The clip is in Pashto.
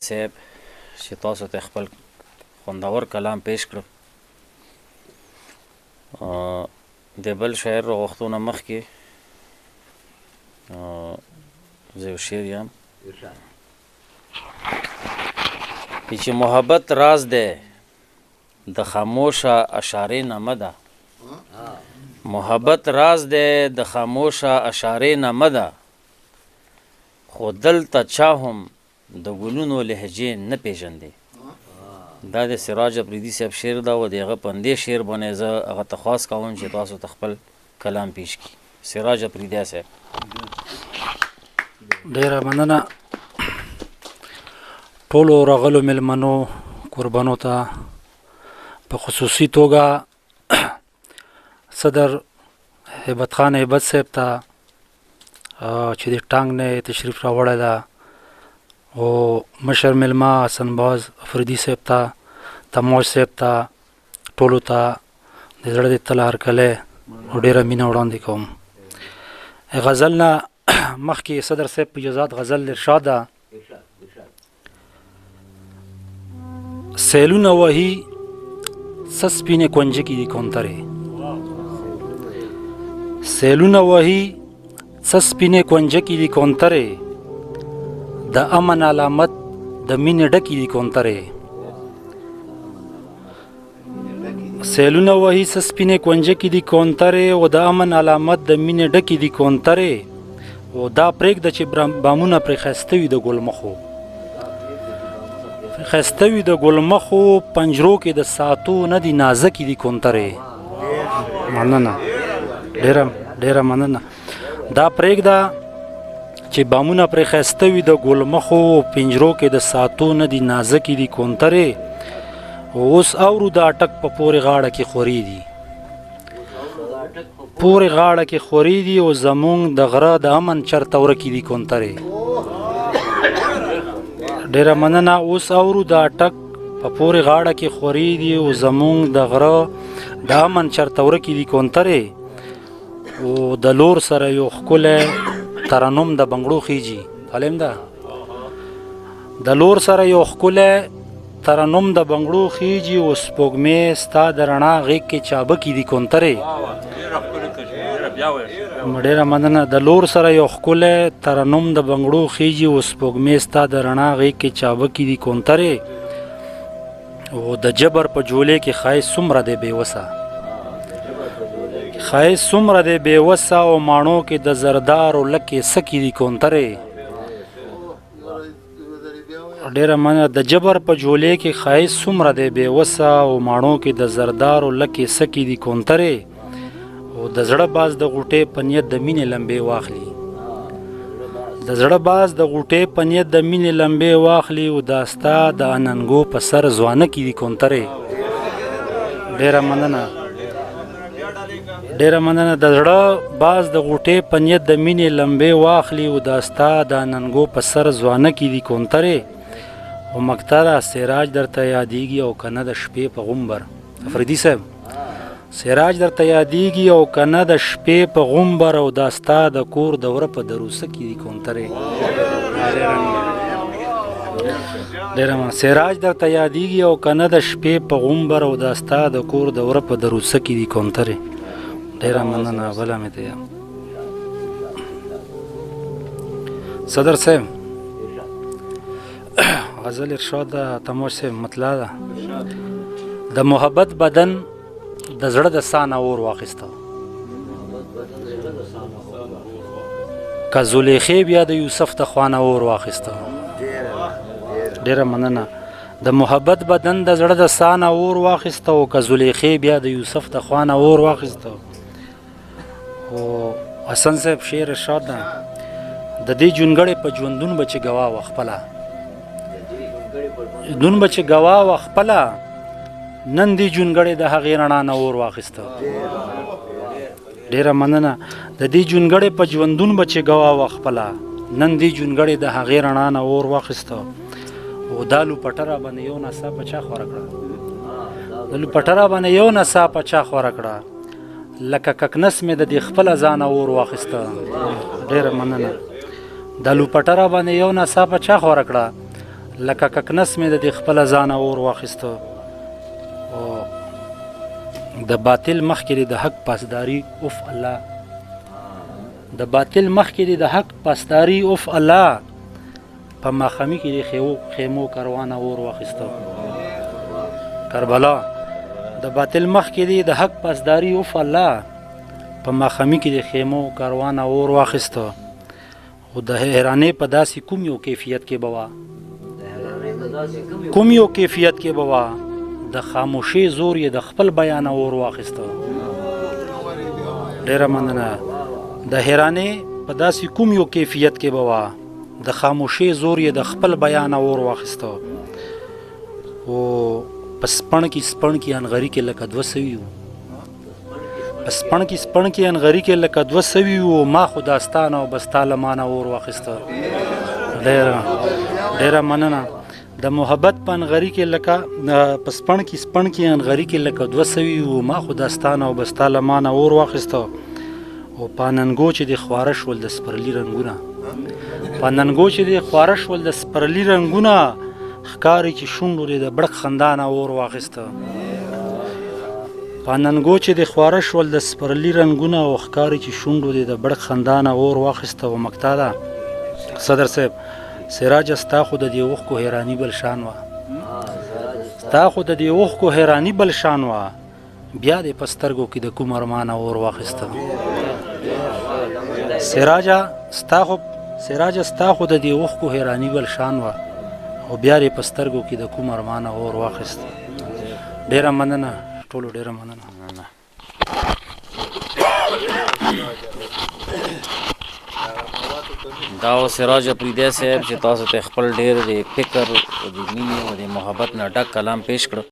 صاحب چې تاسو ته خپل خوندور کلام پیش کړ. د بل شاعر غوښتونه مخکې زه یو شعر یم چې محبت راز دی د خاموشه اشارې نامه ده. محبت راز دی د خاموشه اشارې نامه ده، خو دلته چا هم د ګلونو لهجې نه پېژندې. دا د سراج اپریدي صاحب شعر ده او د هغه په همدې شعر باندې زه هغه ته خواست کوم چې تاسو ته خپل کلام پیش کړي. سراج اپریدی صاحب. ډیره مننه ټولو راغلو میلمنو قربانو ته، په خصوصي توګه صدر هیبت خان هیبت صاحب ته چې د ټانګ نه تشریف راوړی ده، او مشر میلمه حسن باز افریدي صاحب ته، تموج صاحب ته، ټولو ته د زړه د تله هرکلی او ډېره مینه وړاندې کوم. غزل نه مخکې صدر صاحب په اجازت غزل ارشاد ده. سیلونه وهي څه سپینې کونجکې دي کونترې، سیلونه وهي څه سپینې کونجکې دي کونترې، د امن علامت د مینې ډکې دي کونترې. سیلونه وهي څه سپینې کونجکې دي کونترې، او د امن علامت د مینې ډکې دي کونترې. او دا پرېږده چې بامونه پرې ښایسته وي د ګلمخو، ښایسته وي د ګلمخو، پنجرو کې د ساتو نه دي نازکې دي کونترې. مننه، ډېره ډېره مننه. دا پرېږده چې بامونه پرې ښایسته وي د ګلمخو، پنجرو کې د ساتو نه دي نازکې دي کونترې. اوس اورو د اټک په پورې غاړه کې خورې دي، پورې غاړه کې خورې دي، او زمونږ د غره د امن چرته ورکې دي کونترې. ډېره مننه. اوس اورو د اټک په پورې غاړه کې خورې دي، او زمونږ د غره د امن چرته ورکې دي کونترې. او د لور سره یو ښکلی ترنم د بنګړو خیږي، تعلیم ده، د لور سره یو ښکلی ترنم د بنګړو خیږي، او سپوږمې ستا د رڼا غېږ کې چابکې دي کونترې. ډېره مننه. د لور سره یو ښکلی ترنم د بنګړو خیږي، او سپوږمې ستا د رڼا غېږ کې چابکې دي کونترې. او د جبر په جولې کې ښایست څومره دی بې وسه، ښایست څومره دی بې وسه، او ماڼو کې د زردارو لکې سکې دي کونترې. ډېره مننه. د جبر په جولې کې ښایست څومره دی بې وسه، او ماڼو کې د زردارو لکې سکې دي کونترې. او د زړه باز د غوټې په نیت د مینې لمبې واخلي، د زړه باز د غوټې په نیت د مینې لمبې واخلي، او دا ستا د اننګو په سر ځوانکې دي کونترې. ډېره مننه، ډېره مننه. د زړه باز د غوټې په نیت د مینې لمبې واخلي، او دا ستا د اننګو په سر ځوانکې دي کونترې. او مکتره سراج درته یادېږي او که نه د شپې په غومبر، افریدي صاحب سراج درته یادېږي او که نه د شپې په غومبر، او دا ستا د کور د وره په دروسه کې دي کونترې. ډېره مننه. سراج درته یادېږي او که نه د شپې په غومبر، او دا ستا د کور د وره په دروسه کې دي کونترې. ډېره مننه. بله مې ته صدر صاحب غزل ارشاد ده، تموش صاحب مطلع ده. د محبت بدن د زړه د سا نه اور واخیسته، که زلیخې بیا د یوسف د خوا نه اور واخیسته. ډېره مننه. د محبت بدن د زړه د سا نه اور واخیسته، او که زلیخې بیا د یوسف د خوا نه اور واخیسته. او حسن صاحب شعر ارشاد ده. د دې جونګړې په ژوندون به چې ګواه وه خپله، دون به چې ګواه وه خپله، نن دې جونګړې د هغې رڼا نه اور واخیسته. ډېره مننه. د دې جونګړې په ژوندون به چې ګواه وه خپله، نن دې جونګړې د هغې رڼا نه اور واخیسته. او دا لوپټه را باندې یو ناڅاپه چا خوره کړه، د لوپټه را باندې یو ناڅاپه چا خوره کړه، لکه ککنس مې د دې خپله ځانه اور واخیسته. ډېره مننه. دا لوپټه را باندې یو ناڅاپه چا خوره کړه، لکه ککنس مې د دې خپله ځانه اور واخیسته. او د باطل مخکې د حق پاسداري اوف الله، د باطل مخکې د حق پاسداري اوف الله، په ماښامي کې د خیمو کاروانه اور واخیسته. کربلا د باطل مخکې دی د حق پاسداري اوف الله، په ماښامي کې د خیمو کاروانه اور واخیسته. خو د حیرانۍ په داسې کوم یو کیفیت کې به وه، کوم یو کیفیت کې به وه، د خاموشۍ زور یې د خپل بیان اور واخیسته. ډېره مننه. د حیرانۍ په داسې کوم یو کیفیت کې به وه، د خاموشۍ زور یې د خپل بیان اور واخیسته. او په سپڼ کې سپڼ کې انغري کې لکه دوه سوي وو، په سپڼ کې سپڼ کې انغري کې لکه دوه سوي وو، ما خو داستان او بس تا له مانه اور واخیسته. ډېره ډېره مننه. د محبت په انغري کې لکه په سپڼ کې سپڼ کې انغري کې لکه دوه سوي وو، ما خو داستان او بس تا له مانه اور واخیسته. او په اننګو چې د خواره شول د سپرلي رنګونه، په اننګو چې د خواره شول د سپرلي رنګونه، ښکاري چې شونډو دې د بړک خندا نه اور واخیسته. په اننګو چې د خواره شول د سپرلي رنګونه، او ښکاري چې شونډو دې د بړک خندا نه اور واخیسته. او مکتا ده صدر صاحب سراج، ستا خو د دې اوښکو حیراني بل شان وه، ستا خو د دې اوښکو حیراني بل شان وه، بیا دې په سترګو کې د کوم ارمانه اور واخیسته. سراجه ستا خو، سراجه ستا خو د دې اوښکو حیراني بل شان وه، او بیا دې په سترګو کې د کوم ارمانه اور واخیسته. ډېره مننه ټولو، ډېره مننه. دا و سراج اپریدی صاحب چې تاسو ته خپل ډېر د فکر او د مینې او د محبت نه ډک کلام پیش کړ.